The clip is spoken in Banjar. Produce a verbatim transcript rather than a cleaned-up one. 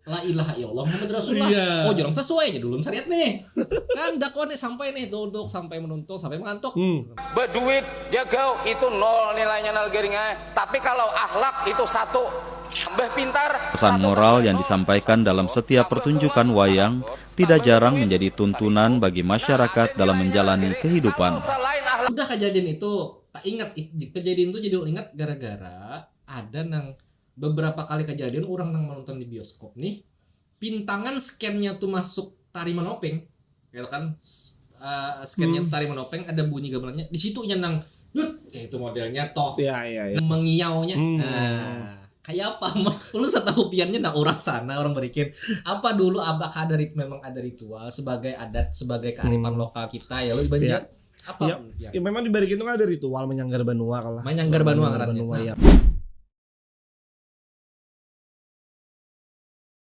La ilaha illallah Muhammad Rasulullah. Iya. Oh, jurang sesuai aja dulu sariat nih. Kan dakwah nih sampai nih duduk sampai menuntung sampai mengantuk. Hmm. Beduit jagau itu nol nilainya nalgaringai. Tapi kalau akhlak itu satu. Mbah pintar. Pesan moral yang disampaikan dalam setiap pertunjukan wayang tidak jarang menjadi tuntunan bagi masyarakat dalam menjalani kehidupan. Selain akhlak. Udah kejadian itu tak ingat it- kejadian itu jadi ingat gara-gara ada nang beberapa kali kejadian orang nang menonton di bioskop nih pintangan scan-nya tuh masuk tari menopeng ya kan s- eh, scan-nya tari menopeng ada bunyi gamelannya di situ nang dut kayak itu modelnya toh Ya, ya, ya. mengiaunya Hmm. nah kayak apa lu setahu piannya nah orang sana orang berikin apa dulu apakah ada rit memang ada ritual sebagai adat sebagai kearifan lokal kita ya lu banyak Ya. apa Ya. menurut pian? Ya memang di balik itu kan ada ritual menyanggar banua lah. Menyanggar banua ngarannya. Banua, ya.